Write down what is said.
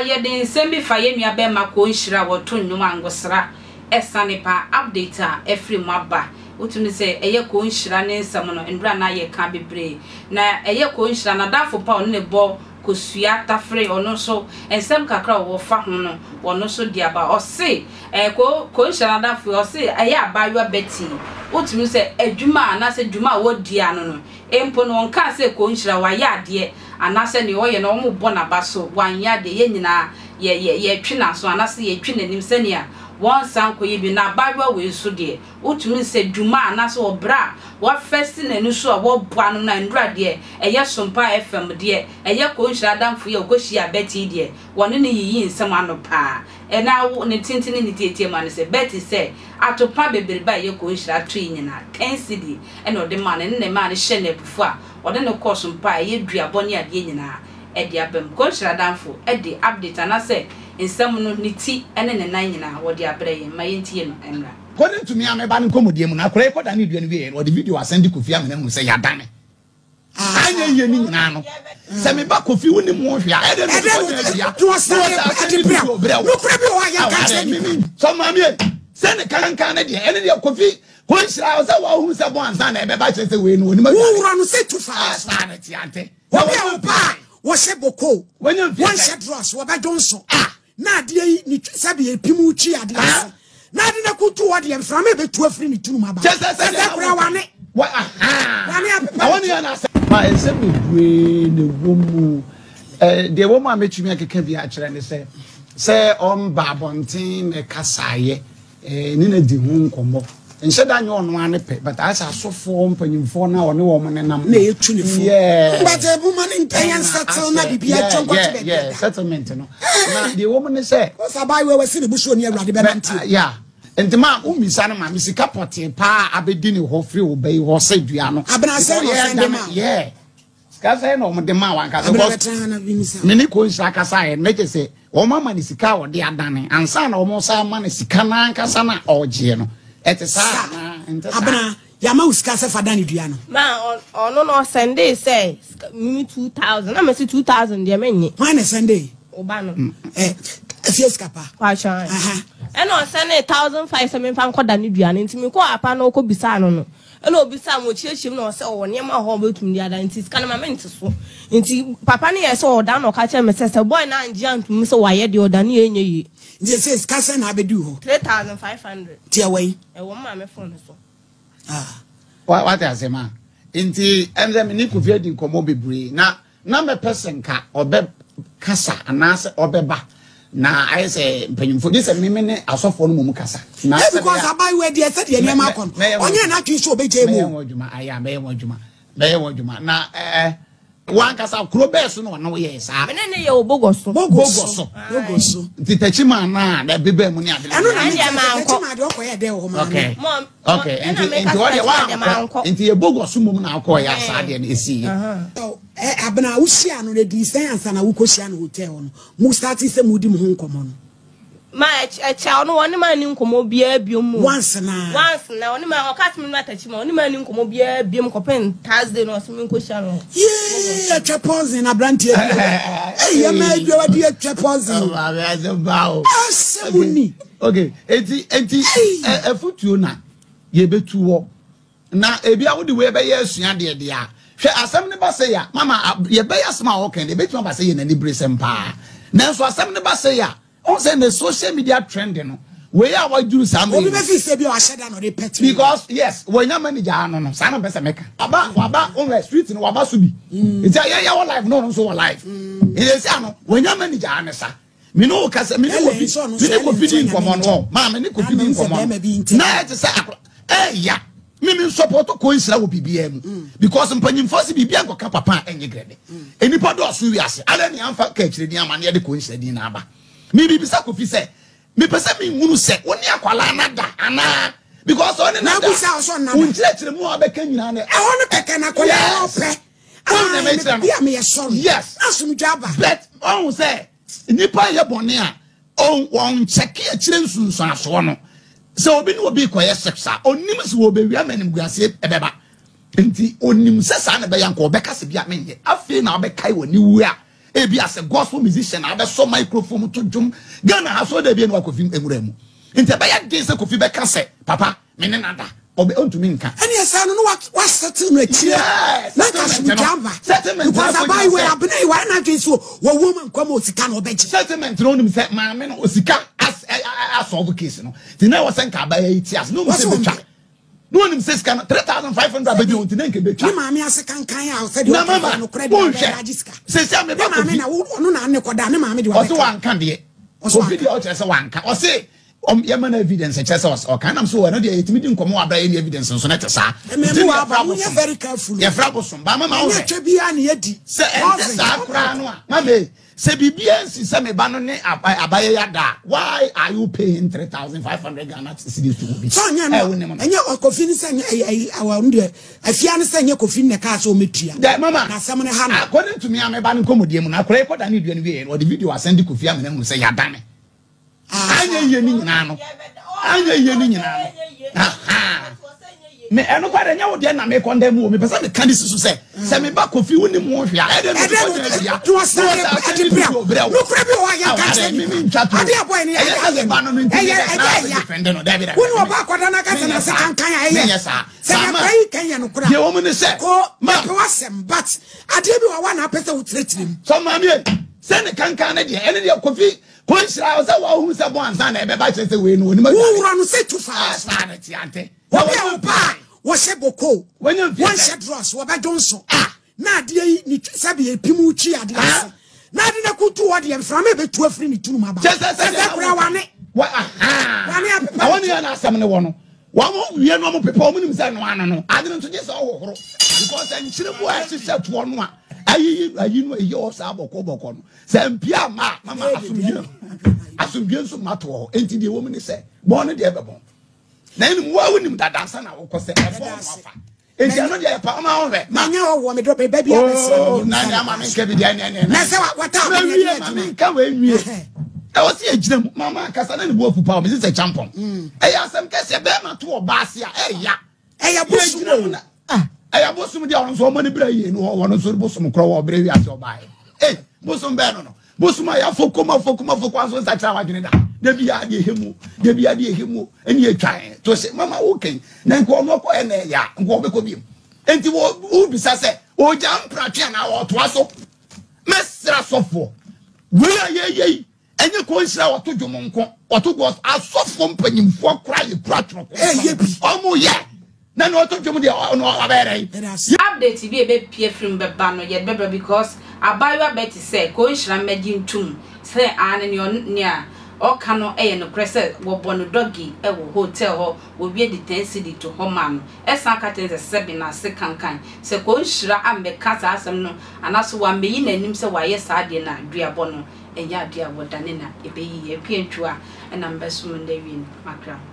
yɛde nsɛm bi fa yɛn nua bɛɛma Koo Nhyira a wɔto nnwom Angosra ɛsane paa update a ɛfiri mu aba. Wotumi sɛ ɛyɛ Koo Nhyira ne nsɛm no ndura na yɛka bebree. Na ɛyɛ Koo Nhyira nadamfo pa a ɔne ne bɔ kosua tafere ɔno nso nsɛm kakra a ɔwɔ fa ho no ɔno nso de aba. Ɔse ɛɛ Koo Koo Nhyira nadamfo yi ɔse ɛyɛ abaayewa Betty wotumi sɛ adwuma a anaasɛ dwuma a wɔdi ano no Mpo no ɔnkaa sɛ kɔ nhyira wayɛ adeɛ anaasɛ nea ɔyɛ no wɔbɔ n'aba so wanyɛ adeɛ yɛn nyinaa yɛ yɛ yɛtwe n'aso anaasɛ yɛtwe n'anim sɛnea wɔnsan nkɔyɛ bio na abaayewa wei nso deɛ wotumi hu sɛ dwuma anaasɛ ɔbrɛ a wafɛsi n'ani so a wɔboa no no a nnura deɛ ɛyɛ sompa FM deɛ ɛyɛ kɔ nhyira adamfo yi a ɔkɔhyiaa Betty yi deɛ wɔne no yiyii nsɛm ano paa ɛna wo ne tenten ne ne tiatia mu ano sɛ Betty sɛ atopa bebrebe a ɛyɛ kɔ nhyira ato yi nyinaa 10 cedi ɛna ɔde maa no, ɛno na ɛmaa no hyɛɛ no abufuo a ɔde no kɔɔ so mpo a ɛyɛ duabɔ ne adeɛ nyinaa de aba mu. Kɔnhyira Adamfo de update anaasɛ nsɛm no ne ti ne ne nan nyinaa wɔde abrɛ yɛn, ma yɛntie no mmra. Kɔ ne ntumi a meba no nkɔmmɔdie mu no, akwadaa yi kɔdanee dua no wieeɛ no, ɔde video asɛnde Kofi Amena hunu sɛ yɛadane. Anyɛ yie ne nyinaa no, sɛ meba Kofi wonim ho hwee a, ɛdɛn na ɔde kɔgyina dua na ɔsan asɛnde video brɛ wo? Sɛ maame ei, sɛ ne kankan no deɛ, ɛno deɛ Kofi Kɔnhyira wo sɛ wɔahunu sɛ bɔ ansa na ɛbɛba kyerɛ sɛ wei no wɔnim adware. Wo wura no sɛ tu fa ah, saa na te ante. Obi a ɔba a wɔhyɛ boko wɔnhyɛ drɔs wɔbɛdwo nso ah. na adeɛ yi ne sɛbi epim twi adeɛ ah. ase na ade na kutu hɔ deɛ mframa ebetu afiri ne tunum aba sɛ kura wane wane apepa. Ma nsɛm bebree na ɛwɔ mu. Deɛ ɛwɔ mu a mɛtumi akeka bi akyerɛ ne sɛ sɛ ɔmba abɔnten mɛkasaeɛ ne no adi ho nkɔmmɔ. Nhyɛ da nyɛ ɔno ara ne pɛ, but ayɛ sɛ asɔfoɔ mpanyinfoɔ no a ɔne wɔn nenam no. Na etu ne fo. Yeah. But ebu ma ne ntɛn yɛn settle na bibi atwa nkɔto baabi Yeah, settlement no. Na deɛ ɛwɔ mu ne sɛ. Kɔsa abaayewa wasi ne bo so ni awurade bɛnante. Yeah. Nti ma wommisa no ma me sika pɔtee paa abɛdi ne hɔ firi wo ba yi hɔ sɛ dua no. Abena sɛ na ɔsɛn de ma. Yeah. Sika sɛn na wɔde maa wankasa because me ne Konhyira kasaeɛ no kyɛ sɛ wɔn ama ne sika a wɔde adane ansa na wɔn san ama ne sika n'ankasa na ɔgyeɛ no ɛte saa anaa nte saa. Abena yɛama wo sika sɛ fa dane dua no. Ma ɔno na ɔsɛndee sɛ mimi 2000 na mesi 2000 deɛ menye. Hwan na ɛsɛndee? Ɔba no. Ɛ efie sika pa. Paatwa. Ɛna ɔsɛndee 1005 sɛ memfa nkɔ dane dua no nti mekɔɔ apa na ɔkɔ bisaa no no. Ɛna obisaa me, ɔkyerɛkyerɛ mu na ɔsɛ ɔwɔ nneɛma wɔ hɔ a ɔbɛtumi de adan nti sika no ma mente so. Nti papa no yɛɛ sɛ ɔdan na ɔka kyerɛɛ me sɛ sɛ boy no angye antom sɛ wayɛ deɛ ɔdane a ɛnyɛ yie. Nti ɛsei sika sɛn na abɛduu hɔ? 3500. Nti ɛwɔ he? Ɛwɔ me maame phone so. Ah. Wate asɛm a? Nti ɛm sɛ me ne Kofi adi nkɔmmɔ bebree na Na mɛpɛ sɛ nka ɔbɛkasa anaasɛ ɔbɛba na ayɛ sɛ mpanyimfo gye sɛ meme ne asɔfoɔ no mmom kasa. Na Yeah, because abaayewa deɛ sɛdeɛ nneɛma akɔ no ɔnyɛ n'adwene sɛ ɔbɛgyae mu. Mɛyɛ ho adwuma ayɛ a mɛyɛ ho adwuma mɛyɛ ho adwuma na ɛɛ wankasa kuro bɛɛ so na ɔne wo yɛɛ saa. Mene ne yɛ wɔ Bogoso. Bogoso. Bogoso. Nti takyi maa naa na ɛbebaa mu ne ade. Ɛno na meka sɛ takyi maa deɛ ɔkɔyɛ dɛ wɔ hɔ maa no. Okay. Nti nti ɔdeɛ wankɔ nti yɛ Bogoso mmom na akɔɔ yɛ asaa deɛ no ɛsii yɛ. Ɛ Abena, wohyiaa no no, ɛdii sɛn ansa na wokɔhyia no hotel hɔ no? Mo startee sɛ moredi mo ho nkɔmmɔ no? Ma ɛkyɛ ɔno wɔne ma ni nkɔmmɔ biara biom mu. Once na. Once na ɔne ma ɔka sɛ me atakyi ma ɔne ma ni nkɔmmɔ biara biom kɔpɛn Thursday na ɔsɛ me nkɔhyia no. Yee atwa poison aberanteɛ bi. Ɛyɛ ma adwa wadi atwa poison. Asɛm ni. Okay, eti eti ɛfutuo na yɛbɛtu hɔ. Na ebia wode wei bɛyɛ asua deɛ deɛ a, hwɛ asɛm no ba sɛi a, mama yɛbɛyɛ asɛm a wɔka no, ebɛtumi aba sɛ yɛ n'aniberesɛm paa. Nanso asɛm no ba sɛi a, ɔhu sɛ ne social media trend no, wei a waduru saa mmerɛ Obi bɛfi sɛ bi a wahyɛ da na ɔde pɛt. Because yes, wɔnya manager ano no, saa na mpɛ sɛ meka. Waba, waba, wɔn street no waba so bi. Nti a yɛyɛ wɔ live no, ɔno nso wɔ live. Nti sɛ ano, wɔnya manager ano sa. Me ne wo kasa, me ne Kofi, me ne Kofi di nkɔmɔ no, ɔ, maa me ne Kofi di nkɔmɔ no. Na ɛte sɛ akora, ɛya, me me nsɔpɔtɔ kɔ nsira wɔ biribiara mu. Mm. Because mpanyinfoɔ se biribiara nkɔka papa a ɛnyɛ grɛde. Mm. Nnipa dɔɔso wiase, adɛn ne amfa ka akyire din ama ne yɛde kɔ nsira din na aba. Me bibisa Kofi sɛ, mepɛ sɛ menhunu sɛ wo ne akwalaa no ada anaa because ɔne no da. Wo nkyerɛkyerɛ mu a wabɛka nyinaa no. Ɛhɔ no kɛkɛ na akwadaa no ɔpɛ. Wohu nea mekyerɛ no? Bi a meyɛ sɔre. Yes. Asomdwe aba. But ɔhu sɛ nnipa yɛ bɔne a wɔn nkyɛke akyire nsunsuansoɔ no. Sɛ obi ne obi kɔyɛ sex a, onim sɛ wɔbɛwia ma animguaseɛ ɛbɛba. Nti onim sɛ saa na ɛbɛyɛ nka ɔbɛka sɛ bi a menyɛ. Afei na ɔbɛkae wɔ ne wuo a. Ebi asɛ gospel musician a abɛsɔ microphone to dwom Ghana ha so da bi na wakɔfi nwura mu. Nti ɛbɛyɛ den sɛ Kofi bɛka sɛ papa me ne nada ɔbɛ ɔntumi nka. Ɛne ɛsɛ no na wa settle no akyire na nka asomdwe aba because abaayewa yi abena yi wayɛ n'adwene so wɔwɔ mu nkwa mu osika na ɔbɛgye. Settlement no onim sɛ maame no osika as asɔlve case no ti na ɛwɔ sɛ nka abaayewa yi ti ase na onim sɛ betwa na onim sɛ sika no 3500 bɛdi wɔn ti na nka betwa. Ne maame ase kankan a ɔsɛ deɛ ɔka no korɛ deɛ ɔbɛyɛ agye sika. Sɛ sɛ meba kofi. Ne maame na ɔno na ne kɔda ne maame deɛ ɔbɛka. Ɔsɛ wanka deɛ. Kofi deɛ ɔkyerɛ sɛ wanka ɔsɛ yɛma no evidence kyerɛ sɛ ɔka nam so ɛno deɛ yɛtumi di nkɔmmɔ wɔ abira yɛni evidence nso na ɛte saa. Nti ne yɛfrɛ abosom yɛfrɛ abosom ba mama wo hwɛ sɛ ɛnte saa koraa no a mama sɛ biribiara nsi sɛ me ba no ne abayɛ yada a why are you paying 3500 Ghana cedis to obi sɛ ɔnyɛ no ɛnyɛ kofi ne sɛ nyɛ ɛyi awɔ no deɛ afia ne sɛ nyɛ kofi ne kaa sɛ ɔmɛtua dɛ mama na asɛm no ha no according to me a me ba no nkɔmmɔdie mu no akora yi kɔda ne dua no wieɛ no ɔde video asɛn de kofi amena hunu sɛ yɛadane anyɛ yie ne nyinaa no anyɛ yie ne nyinaa no me ɛno kwa de nyɛ wo deɛ na mekɔ ndɛ mu o mepɛ sɛ meka de si so sɛ sɛ meba kofi wo nim ho hwee a ɛdɛ no kɔ gyina bia na wɔsan de brɛ wo nokora bi wɔ hɔ a yɛnka kyerɛ nipa ade abɔ ɛne ɛyɛ sɛ meba no no nti ɛyɛ ɛyɛ ɛya no dabi dabi wo ne ɔba akɔda no akasa na ase kankan a ɛyɛ sɛ yɛkora yi kan yɛ nokora deɛ wɔ mu ne sɛ ko mepɛ w'asɛm but adeɛ bi wɔ hɔ a na apɛ sɛ wokyerɛkyerɛ mu sɛ maame sɛ ne kankan ne deɛ ɛne deɛ kofi Kɔnhyira wo sɛ wɔahunu sɛ bɔn ansa na ɛbɛba kyerɛ sɛ wei no onim adware. Wowura no sɛ tu fa. Ah, saa na ti ante. Obi a ɔba a wɔhyɛ boko. Wɔnhyɛ drɔs wɔbɛdwo nso. Ah. Na adeɛ yi ne sɛbi epim twi adeɛ ah. ase. Na ade na kutu hɔ deɛ mframa ebetu afiri ne tunum aba. Kyɛ sɛ sɛ kura wane. Wa aha. Wane apepa. Na wɔn yɛ n'asɛm ne wɔ no. Wɔn wie no wɔn pepa wɔn nim sɛ no ano no. Ade no nso gye sɛ ɔhohoro. Because nkyere mu a ɛhyehyɛ toɔ no a ayiyi ayi no eyi ɔsaa bɔkɔ bɔkɔ no. Sɛ mpia amma a, mama asomdwie asomdwie nso mma toɔ hɔ. Enti deɛ ɛwɔ mu ne sɛ, bɔn no deɛ ɛbɛbɔn. Na ɛnum wo a wonim dada ansa na wokɔ sɛ ɛbɔn no afa. Enti ɛno deɛ ɛpa ɔma wo hwɛ. Ma nyɛ ɔwɔ me dɔ bɛba bi abɛsra me. Oh, na ne ama me nka bi deɛ ɛne ɛne. Na sɛ wata akɔnya bi adwuma. Ma me nka wei nwie. Ɛwɔ sɛ yɛgyina mu. Mama akasa na ne bu afu paa. Mese sɛ kyampɔn. Ɛyɛ asɛm kɛseɛ bɛrima to ɔbaa ase a ɛya. Ɛyɛ bosom o. Ah, ɛyɛ bosom deɛ ɔno nso ɔmɔ ne berɛ yie no ɔno nso bosom korɔ wɔ ɔberɛ wiase ɔbaeɛ. Ei, bosom bɛɛ no no. Bosom a yɛafɔ kom afɔ kom afɔ kwan so nsakyera wadwene da. Da bi adeɛ ɛhɛ mu, da bi adeɛ ɛhɛ mu, ɛne atwa ɛ. To se, mama wo kɛn, na nka ɔno ɔkɔ ɛna ɛyɛ a, nka ɔbɛkɔ biom. Enti wobisa sɛ, ɔgya mpratwe anaa ɔtoa so? Mɛsrɛ asɔfoɔ, wei a yɛyɛ yi, Ɛnyɛ kɔnhyira a wɔto dwom nko, wɔto gospel. Asɔfoɔ mpanyimfoɔ koraa yɛ kura twerɛ kronkron. Wɔn yɛ. Na nea ɔto dwom deɛ ɔno ɔbɛyɛ dɛn? Update bi a ɛbɛpue afiri mu bɛba no yɛde bɛbrɛ because abaayewa bɛ te sɛ Konhyira mmɛgye ntum sɛ aane nea ɔno nea ɔka no yɛ nokorɛ sɛ wɔbɔ no doggy wɔ hotel hɔ wɔwie de ten cedi to hɔ ma no ɛsan ka kyerɛ no sɛ sɛbe n'ase kankan sɛ Konhyira ammɛka saa asɛm no anaso wammɛyi n'anim sɛ wayɛ saa adeɛ no a duabɔ no Ɛnyɛ adeɛ a wɔdane na ɛbɛyi yɛ. Akua Antwi a ɛna mebɛsom ndɛ awie no, makra ho.